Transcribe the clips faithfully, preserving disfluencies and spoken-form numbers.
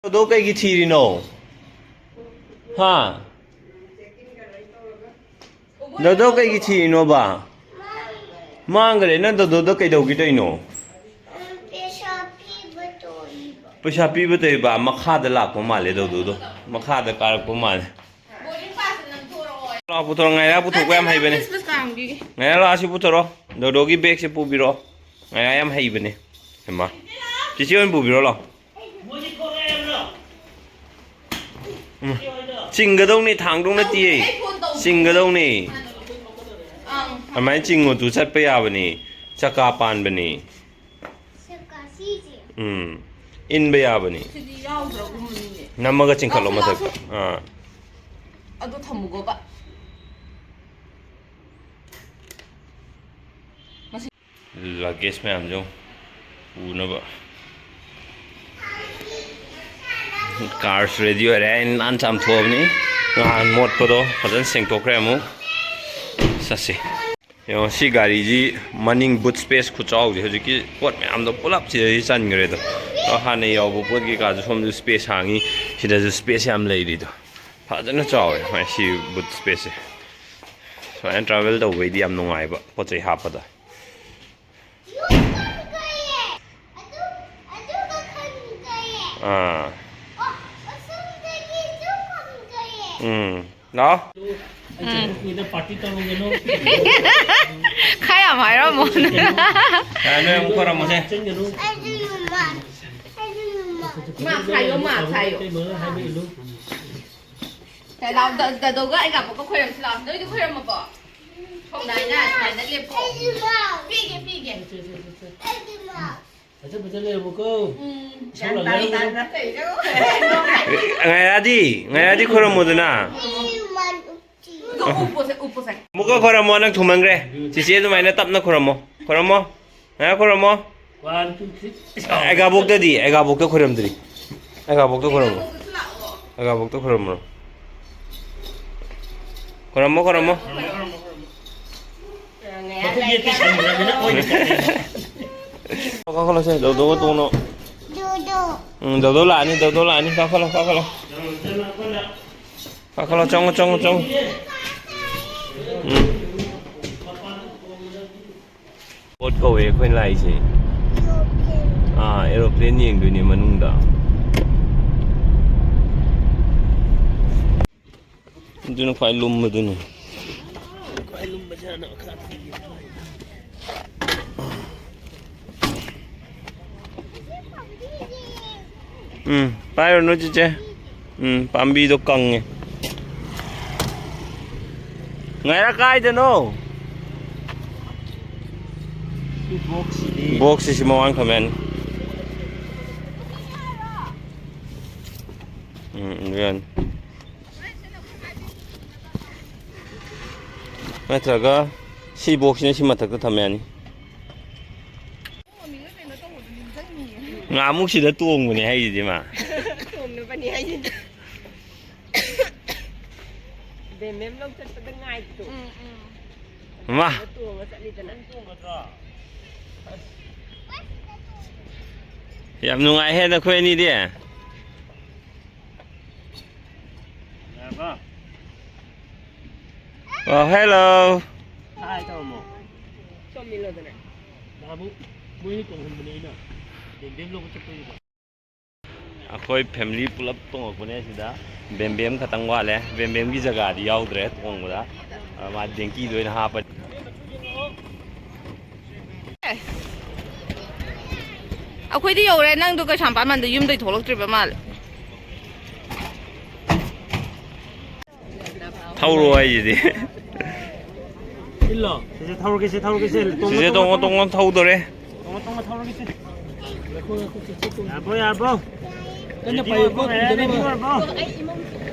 ꯗꯣꯗꯣ ꯀꯩꯒꯤ ꯊꯤꯔꯤꯅꯣ? ꯍꯥ? ꯗꯣꯗꯣ ꯀꯩꯒꯤ ꯊꯤꯔꯤꯅꯣꯕ? ꯃꯥꯡꯈ꯭ꯔꯦ꯫ ꯅꯪ ꯗꯣꯗꯣꯗꯣ ꯀꯩꯗꯧꯒꯦ ꯇꯧꯔꯤꯅꯣ? ꯄꯩꯁꯥ ꯄꯤꯕ ꯇꯣꯛꯏꯕ꯫ ꯄꯩꯁꯥ ꯄꯤꯕ ꯇꯧꯏꯕ? ꯃꯈꯥꯗ ꯂꯥꯛꯄ ꯃꯥꯜꯂꯦ ꯗꯣꯗꯣꯗꯣ꯫ ꯃꯈꯥꯗ ꯀꯥꯔꯛꯄ ꯃꯥꯜꯂꯦ꯫ ꯂꯥꯛꯑꯣ, ꯄꯨꯊꯣꯔꯛꯑꯣ꯫ ꯉꯥꯏꯔꯥ ꯄꯨꯊꯣꯛꯄ ꯌꯥꯝ ꯍꯩꯕꯅꯦ꯫ ꯉꯥꯏꯔꯥ ꯂꯥꯛꯑꯣ, ꯁꯤ ꯄꯨꯊꯣꯔꯛꯑꯣ꯫ ꯗꯣꯗꯣꯒꯤ ꯕꯦꯒꯁꯦ ꯄꯨꯕꯤꯔꯛꯑꯣ꯫ ꯉꯥꯏꯔꯥ ꯌꯥꯝ ꯍꯩꯕꯅꯦ꯫ ꯍꯩꯃꯥ꯫ ꯆꯤꯆꯦ ꯑꯣꯏꯅ ꯄꯨꯕꯤꯔꯣ ꯂꯥꯛꯑꯣ꯫ ꯎꯝ꯫ ꯆꯤꯡꯒꯗꯧꯅꯦ, ꯊꯥꯡꯗꯧ ꯅꯠꯇꯤꯌꯦ꯫ ꯆꯤꯡꯒꯗꯧꯅꯦ꯫ ꯑꯗꯨꯃꯥꯏꯅ ꯆꯤꯡꯉꯣ ꯇꯨ, ꯆꯠꯄ ꯌꯥꯕꯅꯦ꯫ ꯆꯀꯥ ꯄꯥꯟꯕꯅꯦ꯫ ꯎꯝ꯫ ꯏꯟꯕ ꯌꯥꯕꯅꯤ꯫ ꯁꯤꯗꯤ ꯌꯥꯎꯗ꯭ꯔꯒꯨꯝꯕꯅꯤꯅꯦ꯫ ꯅꯝꯃꯒ ꯆꯤꯡꯈꯠꯂꯣ ꯂꯥꯎꯁꯤ, ꯃꯊꯛꯇ꯫ ꯂꯥꯎꯁꯤ꯫ ꯑꯥ꯫ ꯑꯗꯨ ꯊꯝꯃꯨꯒꯣꯕ꯫ ꯃꯁꯤ ꯂꯒꯦꯖ ꯃꯌꯥꯝꯁꯦ ꯌꯦꯡꯉꯨ꯫ ꯄꯨꯅꯕ꯫ ꯀꯥꯔꯁꯨ ꯔꯦꯗꯤ ꯑꯣꯏꯔꯦ꯫ ꯑꯩꯅ ꯅꯥꯟ ꯆꯥꯝꯊꯣꯛꯑꯕꯅꯤ꯫ ꯅꯍꯥꯟ ꯃꯣꯠꯄꯗꯣ ꯐꯖꯅ ꯁꯦꯡꯗꯣꯛꯈ꯭ꯔꯦ ꯑꯃꯨꯛ꯫ ꯆꯠꯁꯤ꯫ ꯌꯦꯡꯉꯣ, ꯁꯤ ꯒꯥꯔꯤꯁꯤ ꯃꯅꯤꯡ ꯕꯨꯠ ꯁ꯭ꯄꯦꯁ ꯈꯨꯆꯥꯎꯁꯦ, ꯍꯧꯖꯤꯛꯀꯤ ꯄꯣꯠ ꯃꯌꯥꯝꯗꯣ ꯄꯨꯂꯞ ꯁꯤꯗꯗꯤ ꯆꯟꯈ꯭ꯔꯦꯗꯣ꯫ ꯑꯗꯣ ꯍꯥꯟꯅ ꯌꯥꯎꯕ ꯄꯣꯠ ꯀꯩꯀꯥꯁꯨ ꯁꯣꯝꯗꯁꯨ ꯁ꯭ꯄꯦꯁ ꯍꯥꯡꯉꯤ, ꯁꯤꯗꯁꯨ ꯁ꯭ꯄꯦꯁ ꯌꯥꯝ ꯂꯩꯔꯤꯗꯣ꯫ ꯐꯖꯅ ꯆꯥꯎꯋꯦ ꯃꯥꯏ ꯁꯤ ꯕꯨꯠ ꯁ꯭ꯄꯦꯁꯁꯦ꯫ ꯁꯨꯃꯥꯏꯅ ꯇ꯭ꯔꯥꯚꯦꯜ ꯇꯧꯕꯩꯗꯤ ꯌꯥꯝ ꯅꯨꯡꯉꯥꯏꯕ, ꯄꯣꯠ ꯆꯩ ꯍꯥꯞꯄꯗ꯫ ꯑꯥ꯫ ꯎꯝ꯫ ꯂꯥꯛꯑꯣ꯫ ꯎꯝ꯫ ꯈꯔ ꯌꯥꯝ ꯍꯥꯏꯔꯝꯃꯣ꯫ ꯌꯥꯔꯦ, ꯅꯣꯏ ꯑꯃꯨꯛ ꯈꯣꯏꯔꯝꯃꯣꯁꯦ꯫ ꯃꯥ ꯁꯥꯏꯌꯣ, ꯃꯥ ꯁꯥꯏꯌꯣ꯫ ꯁꯦ, ꯂꯥꯎ, ꯗ-, ꯗꯗꯣꯒ ꯑꯩꯒꯥꯕꯣꯛꯀ ꯈꯣꯏꯔꯝꯁꯤ ꯂꯥꯎ꯫ ꯅꯣꯏꯗꯤ ꯈꯣꯏꯔꯝꯃꯕꯣ? ꯁꯣꯝꯗ ꯍꯥꯏꯅ ꯁꯨꯃꯥꯏꯅ ꯂꯦꯞꯄꯣ꯫ ꯄꯤꯒꯦ, ꯄꯤꯒꯦ꯫ ꯐꯖ ꯐꯖ ꯂꯩꯔꯝꯃꯨꯀꯣ꯫ ꯎꯝ, ꯏꯁꯧ ꯒ꯭ꯌꯥꯟ ꯇꯥꯅ ꯂꯥꯡꯅꯔꯨꯅꯨ꯫ ꯇꯥꯅ ꯂꯩꯔꯣ꯫ ꯉꯥꯏꯔꯥꯗꯤ, ꯉꯥꯏꯔꯥꯗꯤ ꯈꯣꯏꯔꯝꯃꯣꯗꯅ꯫ ꯎꯄꯣꯁꯦ, ꯎꯄꯣꯁꯦ꯫ ꯑꯃꯨꯛꯀ ꯈꯣꯏꯔꯝꯃꯣ, ꯅꯪ ꯊꯨꯃꯟꯈ꯭ꯔꯦ꯫ ꯆꯤꯆꯦ ꯑꯗꯨꯃꯥꯏꯅ ꯇꯞꯅ ꯈꯣꯏꯔꯝꯃꯣ꯫ ꯈꯣꯏꯔꯝꯃꯣ꯫ ꯉꯥꯏꯔꯥ ꯈꯣꯏꯔꯝꯃꯣ꯫ One, two, three. ꯑꯩꯒꯥꯕꯣꯛꯇꯗꯤ, ꯑꯩꯒꯥꯕꯣꯛꯇ ꯈꯣꯏꯔꯝꯗ꯭ꯔꯤ꯫ ꯑꯩꯒꯥꯕꯣꯛꯇ ꯈꯣꯏꯔꯝꯃꯣ꯫ ꯑꯩꯒꯥꯕꯣꯛꯇ ꯈꯣꯏꯔꯝꯃꯣ꯫ ꯈꯣꯏꯔꯝꯃꯣ, ꯈꯣꯏꯔꯝꯃꯣ꯫ ꯃꯈꯨꯠ ꯌꯦꯠꯇꯤ ꯁꯟꯈ꯭ꯔꯕꯅꯤꯅ ꯑꯣꯏꯅ ꯆꯠꯂꯦꯕ꯫ ꯀꯥꯈꯠꯂꯣꯁꯦ, ꯗꯣꯗꯣꯒ ꯇꯣꯡꯅꯧ꯫ ꯎꯝ, ꯗꯧꯗꯧ ꯂꯥꯛꯑꯅꯤ, ꯗꯧꯗꯧ ꯂꯥꯛꯑꯅꯤ꯫ ꯀꯥꯈꯠꯂꯣ, ꯀꯥꯈꯠꯂꯣ꯫ ꯀꯥꯈꯠꯂꯣ, ꯆꯪꯉꯣ, ꯆꯪꯉꯣ, ꯆꯪꯉꯣ꯫ ꯎꯝ꯫ ꯄꯣꯠ ꯀꯧꯋꯦ ꯑꯩꯈꯣꯏꯅ ꯂꯥꯛꯏꯁꯦ꯫ ꯑꯥ, aeroplane ꯌꯦꯡꯗꯣꯏꯅꯦ ꯃꯅꯨꯡꯗ꯫ ꯑꯗꯨꯅ ꯈ꯭ꯋꯥꯏ ꯂꯨꯝꯕꯗꯨꯅꯤ꯫ ꯎꯝ, ꯄꯥꯏꯔꯨꯅꯨ, ꯆꯤꯆꯦ꯫ ꯎꯝ, ꯄꯥꯝꯕꯤꯗꯣ ꯀꯪꯉꯦ꯫ ꯉꯥꯏꯔ, ꯀꯥꯏꯗꯅꯣ? ꯁꯤ box ꯁꯤꯗꯤ꯫ Box ꯁꯤꯁꯤ ꯃꯃꯥꯡ ꯊꯝꯃꯦ ꯍꯥꯏꯅꯤ꯫ ꯎꯝ, ꯎꯝ, ꯌꯥꯅꯤ꯫ ꯅꯠꯇ꯭ꯔꯒ ꯁꯤ box ꯁꯤꯅ ꯁꯤ ꯃꯊꯛꯇ ꯊꯝ ꯌꯥꯅꯤ꯫ ꯉꯥꯃꯨꯛ ꯁꯤꯗ ꯇꯣꯡꯕꯅꯦ ꯍꯥꯏꯁꯤꯗꯤ ꯃꯥ꯫ ꯇꯣꯡꯅꯕꯅꯤ ꯍꯥꯏꯁꯤꯗꯤ꯫ ꯕꯦꯝꯕꯦꯝ ꯂꯧ ꯆꯠꯄꯗ ꯉꯥꯏꯕꯗꯣ꯫ ꯎꯝ, ꯎꯝ꯫ ꯃꯥ꯫ ꯇꯣꯡꯉ ꯆꯠꯂꯤꯗꯅ꯫ ꯌꯥꯝ ꯅꯨꯡꯉꯥꯏꯍꯦ ꯅꯈꯣꯏ ꯑꯅꯤꯗꯤ꯫ ꯌꯥꯔꯕ? ꯑꯣ, hello꯫ Hi ꯇꯧꯔꯝꯃꯣ꯫ ꯆꯣꯝꯃꯤꯜꯂꯣꯗꯅ꯫ ꯅꯍꯥꯟꯃꯨꯛ ꯃꯣꯏꯅꯤ ꯇꯣꯡꯍꯟꯕꯅꯦ ꯑꯩꯅ꯫ ꯕꯦꯝꯕꯦꯝ ꯂꯧꯕ ꯆꯠꯄꯩꯗꯨꯗ꯫ ꯑꯩꯈꯣꯏ family ꯄꯨꯂꯞ ꯇꯣꯡꯉꯛꯄꯅꯦ ꯁꯤꯗ꯫ ꯕꯦꯝꯕꯦꯝ ꯈꯛꯇꯪ ꯋꯥꯠꯂꯦ꯫ ꯕꯦꯝꯕꯦꯝꯒꯤ ꯖꯒꯥꯗꯤ ꯌꯥꯎꯗ꯭ꯔꯦ ꯇꯣꯡꯕꯗ꯫ ꯑ, ꯃꯥ ꯗꯦꯡꯀꯤꯗ ꯑꯣꯏꯅ ꯍꯥꯞꯄꯅꯤ꯫ ꯑꯩꯈꯣꯏꯗꯤ ꯌꯧꯔꯦ, ꯅꯪꯗꯣ ꯀꯩꯁꯥꯝꯄꯥꯠ ꯃꯟꯗ ꯌꯨꯝꯗꯩ ꯊꯣꯛꯂꯛꯇ꯭ꯔꯤꯕ ꯃꯥꯜꯂꯦ꯫ ꯊꯧꯔꯣ ꯍꯥꯏꯁꯤꯗꯤ꯫ ꯏꯜꯂꯣ꯫ ꯁꯤꯁꯦ ꯊꯧꯔꯒꯦꯁꯦ, ꯊꯧꯔꯒꯦꯁꯦ꯫ ꯇꯣꯡꯉꯣ, ꯁꯤꯁꯦ ꯇꯣꯡꯉꯣ, ꯇꯣꯡꯉꯣ, ꯇꯣꯡꯉꯣ, ꯊꯧꯗꯣꯔꯦ꯫ ꯇꯣꯡꯉꯣ, ꯇꯣꯡꯉꯣ, ꯊꯧꯔꯒꯦꯁꯦ꯫ ꯌꯥꯔꯕꯣ, ꯌꯥꯔꯕꯣ? ꯀꯟꯅ ready ꯄꯥꯏꯌꯨꯀꯣ, ꯑꯣꯏꯔꯕꯣ? ꯇꯨꯗꯅꯕ꯫ Ready ꯑꯣꯏꯔꯕꯣ?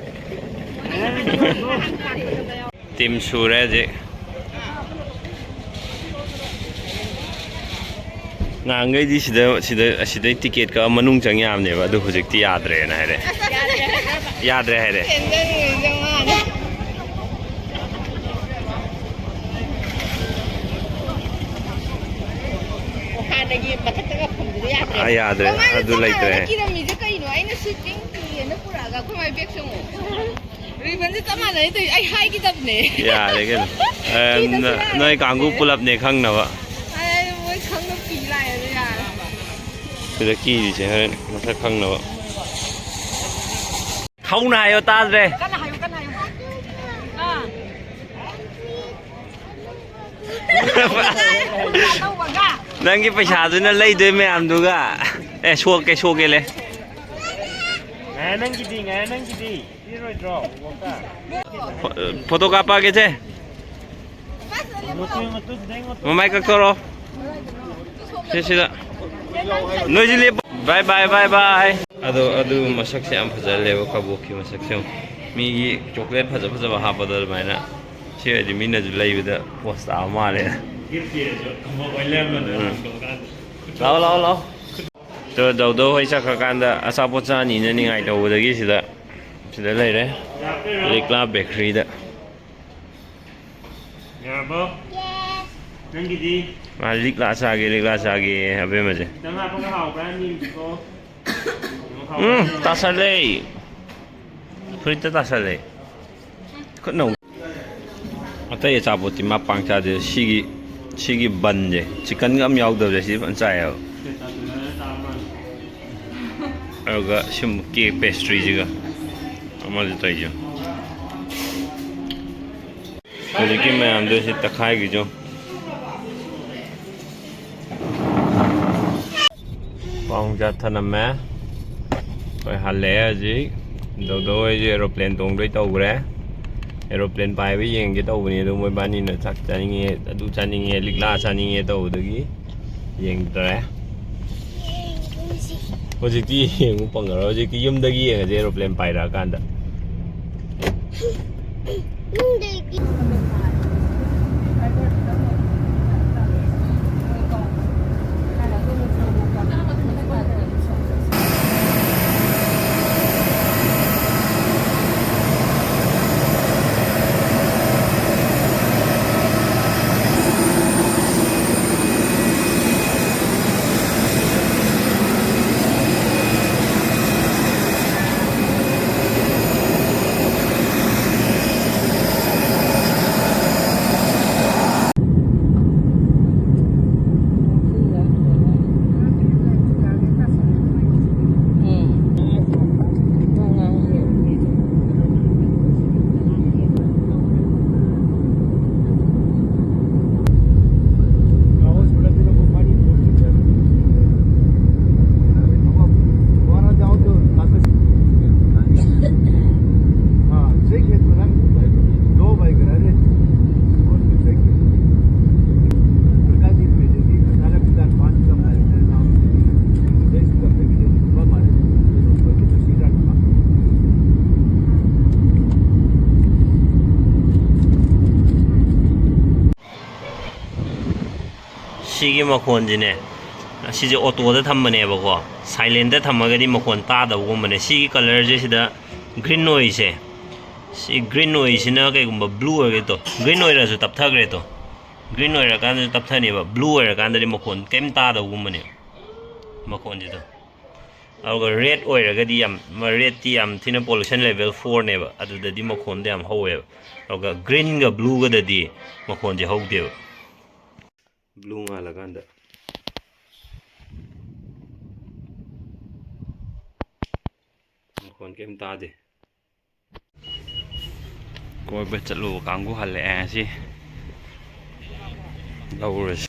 Ready ꯑꯣꯏꯔꯕꯣ? Team ꯁꯨꯔꯦ ꯍꯧꯖꯤꯛ꯫ ꯅꯍꯥꯟꯈꯩꯗꯤ ꯁꯤꯗ, ꯁꯤꯗ, ꯑꯁꯤꯗꯩ ticket ꯀꯛꯑ ꯃꯅꯨꯡ ꯆꯪ ꯌꯥꯕꯅꯦꯕ, ꯑꯗꯨ ꯍꯧꯖꯤꯛꯇꯤ ꯌꯥꯗ꯭ꯔꯦꯅ ꯍꯥꯏꯔꯦ꯫ ꯌꯥꯗ꯭ꯔꯦ ꯍꯥꯏꯔꯦ꯫ ꯍꯥꯟꯅꯒꯤ ꯃꯊꯛꯇꯒ ꯐꯝꯕ ꯑꯥ, ꯌꯥꯗ꯭ꯔꯦ꯫ ꯃꯃꯥꯏꯗ ꯑꯗꯨ ꯆꯞ ꯂꯩꯇ꯭ꯔꯦ꯫ ꯃꯥꯟꯅꯅ ꯀꯤꯔꯝꯃꯤꯁꯦ ꯀꯩꯅꯣ? ꯑꯩꯅ ꯁ꯭ꯋꯤꯆꯤꯡ ꯀꯤꯌꯦꯅ ꯄꯨꯔꯛꯑꯒ ꯑꯩꯈꯣꯏ ꯃꯥꯏ ꯕꯦꯒꯁꯦ ꯑꯃꯨꯛ꯫ ꯔꯤꯕꯟꯁꯦ ꯆꯞ ꯃꯥꯟꯅꯩ ꯇꯧꯔꯤꯁꯦ꯫ ꯑꯩ ꯍꯥꯏꯈꯤꯗꯕꯅꯦ꯫ ꯌꯥꯔꯦ ꯀꯩꯅꯣ꯫ ꯑꯦ, ꯀꯤꯗꯁꯨ ꯅ-, ꯌꯥꯔꯦ꯫ ꯅꯣꯏ ꯀꯥꯡꯕꯨ ꯄꯨꯂꯞꯅꯦ ꯈꯪꯅꯕ꯫ ꯑꯩ ꯃꯣꯏ ꯈꯪꯅ ꯀꯤ ꯂꯥꯛꯑꯦ ꯑꯗꯨ ꯌꯥꯔꯦ꯫ ꯁꯤꯗ ꯀꯤꯔꯤꯁꯦ ꯍꯣꯔꯦꯟ ꯃꯁꯛ ꯈꯪꯅꯕ꯫ ꯍꯧꯅ ꯍꯥꯏꯌꯣ, ꯇꯥꯗ꯭ꯔꯦ꯫ ꯀꯟꯅ ꯍꯥꯏꯌꯨ, ꯀꯟꯅ ꯍꯥꯏꯌꯨ꯫ ꯑꯥ꯫ ꯅꯪꯒꯤ ꯄꯩꯁꯥꯗꯨꯅ ꯂꯩꯗꯣꯏ ꯃꯌꯥꯝꯗꯨꯒ꯫ ꯑꯦ, ꯁꯣꯛꯀꯦ, ꯁꯣꯛꯀꯦ, ꯂꯦ꯫ ꯉꯥꯏ ꯅꯪꯒꯤꯗꯤ, ꯉꯥꯏ ꯅꯪꯒꯤꯗꯤ꯫ ꯄꯤꯔꯣꯏꯗ꯭ꯔꯣ? ꯐꯣ-, ꯐꯣꯇꯣ ꯀꯥꯞꯄꯛꯑꯒꯦ, ꯁꯦ꯫ ꯃꯃꯥꯏ ꯀꯛꯊꯣꯔꯛꯑꯣ꯫ ꯁꯤ ꯁꯤꯗ꯫ ꯅꯣꯏꯁꯤ ꯂꯦꯞꯄꯣ꯫ ꯕꯥꯏ ꯕꯥꯏ, ꯕꯥꯏ ꯕꯥꯏ꯫ ꯑꯗꯣ ꯑꯗꯨ ꯃꯁꯛꯁꯦ ꯌꯥꯝ ꯐꯖꯍꯜꯂꯦꯕ, ꯀꯕꯣꯛꯀꯤ ꯃꯁꯛꯁꯦ ꯌꯦꯡꯉꯣ꯫ ꯃꯤꯒꯤ ꯆꯣꯀ꯭ꯂꯦꯠ ꯐꯖ ꯐꯖꯕ ꯍꯥꯞꯄꯗꯣ ꯑꯗꯨꯃꯥꯏꯅ꯫ ꯁꯤ ꯑꯣꯏꯔꯗꯤ ꯃꯤꯅꯁꯨ ꯂꯩꯕꯗ ꯄꯣꯁ ꯇꯥꯕ ꯃꯥꯜꯂꯦ꯫ ꯎꯝ꯫ ꯂꯥꯛꯑꯣ, ꯂꯥꯛꯑꯣ, ꯂꯥꯛꯑꯣ꯫ ꯇꯣ, ꯗꯧꯗꯧ ꯍꯣꯏ ꯆꯠꯈ꯭ꯔꯀꯥꯟꯗ ꯑꯆꯥꯄꯣꯠ ꯆꯥꯅꯤꯅ ꯅꯤꯡꯉꯥꯏ ꯇꯧꯕꯗꯒꯤ ꯁꯤꯗ, ꯁꯤꯗ ꯂꯩꯔꯦ꯫ ꯂꯤꯛꯂꯥ ꯕꯦꯀꯔꯤꯗ꯫ ꯌꯥꯔꯕꯣ? ꯅꯪꯒꯤꯗꯤ? ꯃꯥ ꯂꯤꯛꯂꯥ ꯆꯥꯒꯦ, ꯂꯤꯛꯂꯥ ꯆꯥꯒꯦ, ꯑꯕꯦꯝꯃꯁꯦ꯫ ꯈꯤꯇꯪ ꯍꯥꯞꯄꯒ ꯍꯥꯎꯕ꯭ꯔꯥ ꯌꯦꯡꯁꯤꯀꯣ꯫ ꯎꯝ, ꯇꯥꯁꯜꯂꯦ꯫ ꯐꯨꯔꯤꯠꯇ ꯇꯥꯁꯜꯂꯦ꯫ ꯈꯨꯠꯅ ꯑꯃꯨꯛ-, ꯑꯇꯩ ꯑꯆꯥꯄꯣꯠꯇꯤ ꯃꯥ ꯄꯥꯡ ꯆꯥꯗꯦ꯫ ꯁꯤꯒꯤ, ꯁꯤꯒꯤ ꯕꯟꯁꯦ, ꯆꯤꯛꯀꯟꯒ ꯑꯝ ꯌꯥꯎꯗꯕꯁꯦ ꯁꯤꯗꯤ ꯐꯖꯅ ꯆꯥꯏꯌꯦꯕ꯫ ꯑꯗꯨꯒ ꯁꯤꯝ ꯀꯦꯛ ꯄꯦꯁꯇ꯭ꯔꯤꯁꯤꯒ ꯑꯃꯁꯨ ꯇꯧꯔꯤꯁꯦ꯫ ꯍꯧꯖꯤꯛꯀꯤ ꯃꯌꯥꯝꯗꯣ ꯁꯤ ꯇꯛꯈꯥꯏꯈꯤꯁꯨ꯫ ꯄꯥꯎ ꯆꯥ ꯊꯅꯝꯃꯦ꯫ ꯑꯩꯈꯣꯏ ꯍꯜꯂꯛꯑꯦ ꯍꯧꯖꯤꯛ꯫ ꯗꯧꯗꯧ ꯍꯣꯏꯁꯨ ꯑꯦꯔꯣꯄ꯭ꯂꯦꯟ ꯇꯣꯡꯗꯣꯏ ꯇꯧꯈ꯭ꯔꯦ꯫ ꯑꯦꯔꯣꯄ꯭ꯂꯦꯟ ꯄꯥꯏꯕ ꯌꯦꯡꯒꯦ ꯇꯧꯕꯅꯤ, ꯑꯗꯨ ꯃꯣꯏꯕꯥꯅꯤꯅ ꯆꯥꯛ ꯆꯥꯅꯤꯡꯉꯦ, ꯑꯗꯨ ꯆꯥꯅꯤꯡꯉꯦ, ꯂꯤꯛꯂꯥ ꯆꯥꯅꯤꯡꯉꯦ ꯇꯧꯕꯗꯒꯤ ꯌꯦꯡꯗ꯭ꯔꯦ꯫ ꯍꯧꯖꯤꯛꯇꯤ ꯌꯦꯡꯕ ꯐꯪꯉꯔꯣꯏ꯫ ꯍꯧꯖꯤꯛꯇꯤ ꯌꯨꯝꯗꯒꯤ ꯌꯦꯡꯉꯁꯦ, ꯑꯦꯔꯣꯄ꯭ꯂꯦꯟ ꯄꯥꯏꯔꯛꯑꯀꯥꯟꯗ꯫ ꯁꯤꯒꯤ ꯃꯈꯣꯟꯁꯤꯅꯦ, ꯁꯤꯁꯦ ꯑꯣꯇꯣꯗ ꯊꯝꯕꯅꯦꯕꯀꯣ, ꯁꯥꯏꯂꯦꯟꯗ ꯊꯝꯃꯒꯗꯤ ꯃꯈꯣꯟ ꯇꯥꯗꯕꯒꯨꯝꯕꯅꯦ꯫ ꯁꯤꯒꯤ ꯀꯂꯔꯁꯦ ꯁꯤꯗ ꯒ꯭ꯔꯤꯟ ꯑꯣꯏꯔꯤꯁꯦ, ꯁꯤ ꯒ꯭ꯔꯤꯟ ꯑꯣꯏꯔꯤꯁꯤꯅ ꯀꯩꯒꯨꯝꯕ ꯕ꯭ꯂꯨ ꯑꯣꯏꯔꯒꯗꯤ ꯇꯣ, ꯒ꯭ꯔꯤꯟ ꯑꯣꯏꯔꯁꯨ ꯇꯞꯊꯈ꯭ꯔꯦ ꯇꯣ, ꯒ꯭ꯔꯤꯟ ꯑꯣꯏꯔꯀꯥꯟꯗꯁꯨ ꯇꯞꯊꯅꯦꯕ, ꯕ꯭ꯂꯨ ꯑꯣꯏꯔꯀꯥꯟꯗꯗꯤ ꯃꯈꯣꯟ ꯀꯩꯝ ꯇꯥꯗꯕꯒꯨꯝꯕꯅꯦꯕ ꯃꯈꯣꯟꯁꯤꯗ꯫ ꯑꯗꯨꯒ ꯔꯦꯠ ꯑꯣꯏꯔꯒꯗꯤ ꯌꯥꯝ, ꯔꯦꯠꯇꯤ ꯌꯥꯝ ꯊꯤꯅ pollution level fourꯅꯦꯕ, ꯑꯗꯨꯗꯗꯤ ꯃꯈꯣꯟꯗꯣ ꯌꯥꯝ ꯍꯧꯋꯦꯕ꯫ ꯑꯗꯨꯒ ꯒ꯭ꯔꯤꯟꯒ ꯕ꯭ꯂꯨꯒꯗꯗꯤ ꯃꯈꯣꯟꯁꯦ ꯍꯧꯗꯦꯕ꯫ ꯕ꯭ꯂꯨ ꯉꯥꯜꯂꯀꯥꯟꯗ ꯃꯈꯣꯟ ꯀꯩꯝ ꯇꯥꯗꯦ꯫ ꯀꯣꯏꯕ ꯆꯠꯂꯨꯕ ꯀꯥꯡꯕꯨ ꯍꯜꯂꯛꯑꯦ ꯉꯁꯤ꯫ ꯂꯧꯔꯁꯤ꯫